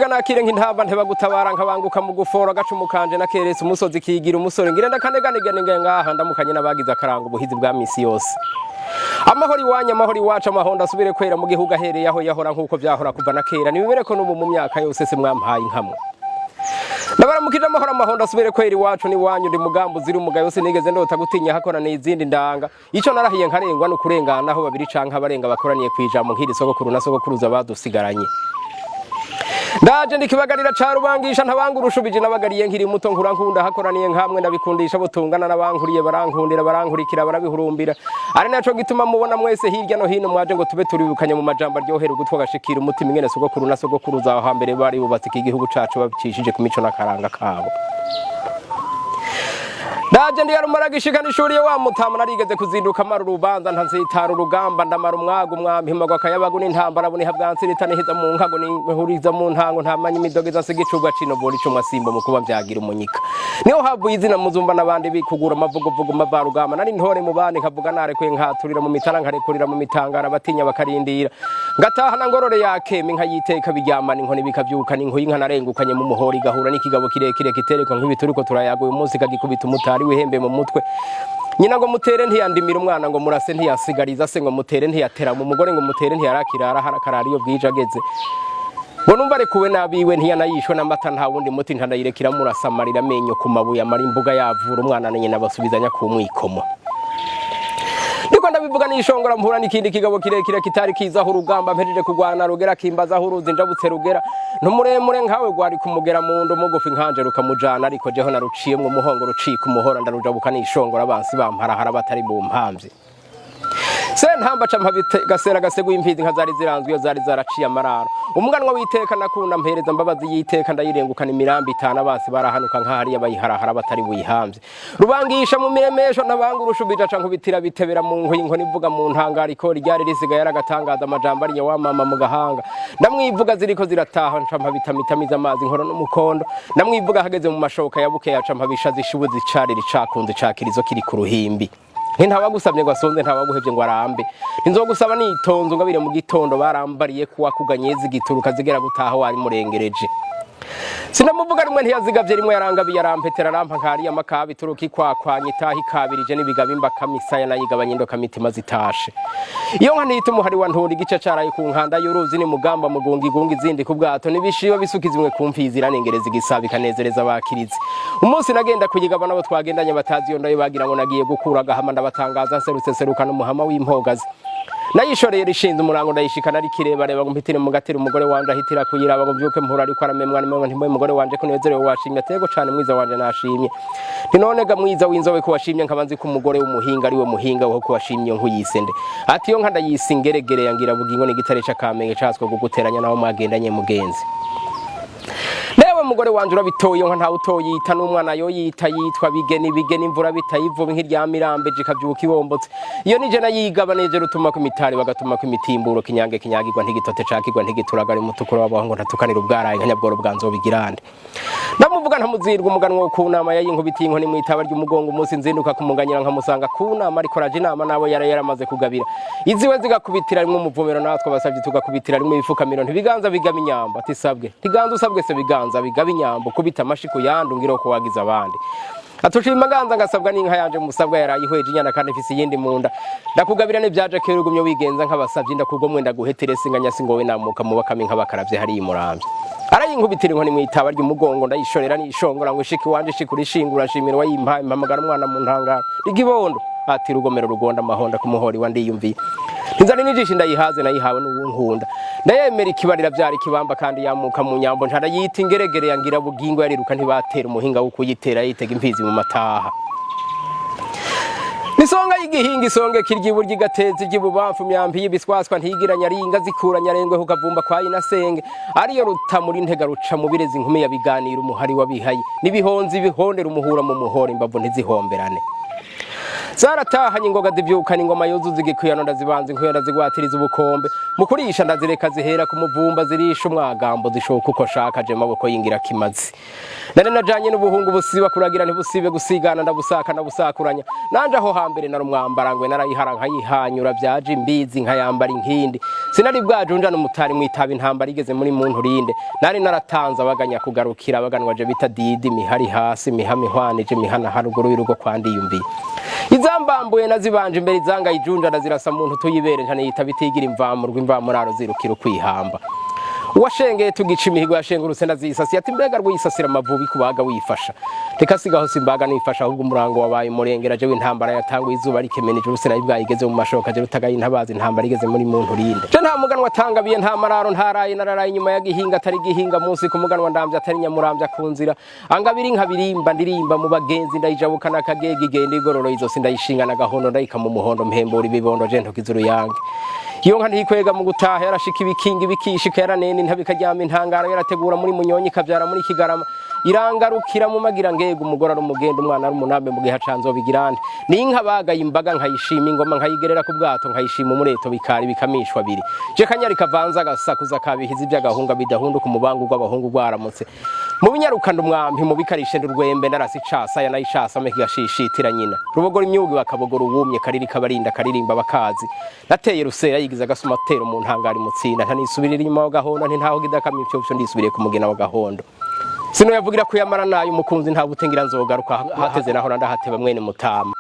Gushika nakire nk'intamba ntebagutabara nkabanguka mu gufora agacumu kanje nakeretse umusozi kigira umusore ngira ndakaneganegane ngaha ndamukanye n'abagize akaranga ubuhizi bwa misi yose. Amahoro iwanyu, amahoro iwacu, amahonda asubire kwera mu gihugu ahereye aho yahora nk'uko vyahora kuva na kera, nibibere ko n'ubu mu myaka yose se mwampaye inkamwe. Ndabaramukije amahoro, amahondo asubire kwera iwacu n'iwanyu. Ndi mugambo uzira umugayo, sinigeze ndota gutinya hakoraniye izindi ndanga. Ico narahiye nkarengwa no kurengana aho babiri canke abarenga bakoraniye kwijambo nk'iri sogokuru na sogokuruza badusigaranye. Ndaje ndikibagarira ca Rubangisha, ntabanga urushubije nabagariye nkiri muto, nkura nkunda hakoraniye nkamwe, ndabikundisha butungana n'abankuriye, barankundira, barankurikira, barabihurumbira, ari naco gituma mubona mwese hirya no hino mwaje ngo tube turibukanye mu majambo aryohera ugutwi agashikira umutima ingene sogokuru na sogokuruza aho hambere bari bubatse iki gihugu cacu babicishije ku mico n'akaranga kabo. Ndaje ndi yarumara gishika n'ishuri wa mutama, narigeze kuzinduka mara urubanza ntanzitara urugamba, ndamara umwaga umwampi magwa akayabagu n'intambara buniha bwansirita nihiza mu nkago n'ihuriza mu ntango ntamanya imidogo nsiga icubwa cino bora icumwa simbo mu kuba vyagira umunyika niho havuye izina muzumba n'abandi bikugura amavuguvugu mavarugamba. Nari ntore mu bandi, nkavuga narekuye, nkaturira mu mitara, nkarekurira mu mitangara, batinya bakarindira, ngataha na ngorore yakema inka yiteka biryamana inkoni bikavyuka n'inkuyi inka narengukanye mu muhori igahura n'ikigabo kirekire kiterekwa nk'ibituriko turayaga uyu munsi, kagikubita umutari wihembe mu mutwe. Nyina ngo mutere ntiyandimira, umwana ngo murase ntiyasigariza, se ngo mutere ntiyaterama, umugore ngo mutere ntiyarakirara harakarara iyo bwije ageze ngo numva arekuwe n'abiwe ntiyanayishwe n'amata, nta wundi muti ntanayirekera murasamarira amenyo ku mabuye amara imbuga yavura umwana na nyina basubizanya ku mwikomo. Ndiko ndabivuga nishongora, mpura n'ikindi kigabo kirekire kitari kizaho urugamba. Mpejeje kugwana rugera kimbazaho uruzi njabutse rugera ntumuremure nkawe gwari kumugera mu ndo, mugufi nkanje rukamujana, ariko jeho naruciyemwo umuhongo rucika umuhora, ndarujabuka nishongora, abansi bamparahara batari mu mpamvye. Sentamba ca mpabite gasera gaseguye imfizi nka zari ziranzwe iyo zari zaraciye amararo. Umuganwa w'iteka nakunda mpereza mbabazi y'iteka, ndayirengukana imirambi itanu, abansi barahanuka nk'ahariya bayiharahara batari buyihamvye. Rubangisha mu miremesho ntabanga urushubija ca nkubitira bitebera mu nkuyi inkoni ivuga mu ntangaro ikori ryari risigaye aragatangaza amajambo ariye wa mama mu gahanga. Ndamwivuga ziriko zirataha, nca mpabitamita amazi nkoro n'umukondo. Ndamwivuga hageze mu mashoka ya bukeya, ca mpabisha zishubuzi icari ricakunze cakirizo kiri ku ruhimbi. Ntawagusabye ngo asonze, ntawaguhevye ngo arambe. Nzogusaba nitonze ngabire mu gitondo, barambariye kuwa kuganye zigituruka zigera gutaha wari murengereje. Sinamuvuga rimwe ntiyazigavye rimwe, yarangabiye arampetera arampa nkariya makabi turuka ikwakwanya itaha ikabirije n'ibigaba imbakamisaya nayigabanya indoka mitima zitashe. Iyo nka ntita umuhari wa ntura igice caraye ku nkanda y'uruzi ni mugamba mugunga igunga izindi ku bwato n'ibishiba bisuka zimwe ku mfizi iranengereza igisabo ikanezereza abakirizi. Umunsi nagenda kuyigaba nabo twagendanye batazi iyo ndayo bagira ngo nagiye gukura agahama, ndabatangaza nserutse nseruka n'umuhama w'impogazi. Nayishoreye rishinze umurango, ndayishikana ari kirebareba ngo mpitire mu gatira umugore wanje ahitira kuyiraba ngo mvyuke mpura ariko aramemwa nimwe ntimwe mugore wanje ko nezerewe washimye atego cane mwiza wanje nashimye. Nti none ga mwiza w'inzobe ko washimye, nkaba nzi ko umugore w'umuhinga ari we muhinga wo ko washimye nkuyise nde? Ati yo nka ndayise ingeregere yangira bugingo n'igitare c'Akamenge caswe guguteranya naho mwagendanye mugenzi. Newe mugore wanje urabitoye, nka ntawe utoyita n'umwana yo yita yitwa bigeni bigeni imvura bitayivuba nk'iryamirambe ikavyuka ibombotse. Iyo nije nayigaba nije rutuma ko imitari bagatuma ko imitimburo kinyange kinyagirwa ntigitote cakirwa ntigituragara umutukura w'abaho ngo ntatukanira ubwaraye nka nyabworo bwa nzobigirande. Ndamuvuga ntamuzirwa umuganwa wo ku nama yayinkubitiye inkoni mwitaba ry'umugongo. Umunsi nzinduka kumuganyira nkamusanga ku nama ariko raje inama nabo yari yaramaze kugabira iziwe zigakubitira rimwe umuvumero, natwe abasavye tugakubitira rimwe ibifukamiro. Ntibiganza bigaba inyambo ati sabwe ntiganza usabwe se biganza bigaba inyambo kubita amashi ku yandi ungire ko wagize abandi. Atushima nganza ngasabwa n'inka yanje musabwa yarayihweje inyana kandi ifise iyindi munda. Ndakugabira n'ivyaje kera ugumye wigenza nk'abasavye, ndakugomwe ndaguhetere singanya singowe namuka mu bakame nk'abakaravye hariya imuramvya. Arayinkubitira inkoni mwitaba ry'umugongo, ndayishorera nishongora ngo ishiki wanje ishikura ishingura nshimira wayimpaye mpamagara umwana mu ntangaro igibondo ati rugomero rugonda amahonda kumuhori wa ndiyumviye inzara n'ijisho ndayihaze nayihawe n'uwunkunda ndayemera ikibarira vyari ikibamba kandi yamuka mu nyambo ntarayita ingeregere yangira bugingo yariruka ntibatera umuhinga wo kuyitera yitega imfizi mu mataha. Nisonga y'igihinga isonge kirya iburyo igateza iry'ibubamfu myambi y'ibiswaswa ntigira nyaringa zikura nyarengwe kukavumba kwa inasenge ariyo rutamuri ntega ruca mu birezi inkumi ya biganiro umuhari wabihaye n'ibihonzi bihondera umuhura mu muhora imbavu ntizihomberane. Zaratahanye ingoga zivyukana ingoma yuzuza igikwiyano, ndazibanza inkuyo, ndazigwatiriza ubukombe mu kurisha, ndazireka zihera ku muvumba, zirisha umwagambo, zishoka uko shaka je maboko y'ingira kimazi. Nari najanye n'ubuhungu busiba kuragira ntibusibe gusigana, ndabusaka ndabusakuranya. Nanje aho hambere nari umwambarangwe, narayihara nkayihanyura, vyaje imbizi nkayambara inkindi. Sinari bwajunja n'umutari mwitaba intambara igeze muri muntu rinde. Nari naratanze abaganya kugarukira abaganwa je bita didi mihari hasi mihama ihwanije mihana haruguru y'urugo kwa ndiyumviye. Izambambuye nazibanje imbere, izanga ijunja ndazirasa muntu tuyibere, ntaniyita bitigira imvamurwa imvamuraro zirukira ukwihamba. Uwashengeye tugica imihigo yashengurutse ndazisasiye, ati mbega rwisasira amavubi kubaga wifasha, reka sigaho simbaga nifasha, ahubwo umurango wabaye umurengera. Jewe intambara yatanguye izuba rikemenije uruse nayo bwayigeze mu mashoka, je rutagaye intabaza intambara igeze muri muntu rinde. Je nta muganwa atangabiye, nta mararo ntaraye, nararaye inyuma ya gihinga atari gihinga munsi ku muganwa ndamvya atari nyamurambya ku nzira angabiri nkabirimba ndirimba mu bagenzi, ndayijabukana akagega igenda igororo izosi, ndayishinga nagahondo, ndayikama umuhondo, mpembura ibibondo, je ntokiza uruyange. Iyo nka ntikwega mu gutaha, yarashika ibikingi bikishika, yaranena intabi ikaryama intangaro, yarategura muri munyonyi ikavyara muri kigarama, irangarukira mu magira ngega. Umugore ari umugenda, umwana ari umunambe, mu gihe acanzobigirande ni inka bagaye imbaga, nkayishima ingoma, nkayigerera ku bwato, nkayishima umureto, bikari bikamishwa biri. Je kanyari kavanze agasakuza kabihiza iby'agahunga bidahunduka, umubangu rw'abahungu rwaramutse mu binyarukanda, umwampi mu bikarishe urwembe, ndarasi icasa ya nayicasa me kigashishitira nyina rubogora imyugi bakabogora uwumye kariri kabarinda karirimba bakazi. Nateye rusera yigiza agasumatero mu ntangari mutsinda, ntanisubirira inyuma wa gahondo, nti ntaho gidakamye imfyofyo, ndisubiriye ku mugina wa gahondo. Sino yavugira kuyamara nayo umukunzi, nta butengira nzogaruka hateze naho ndahateba mwene mutama.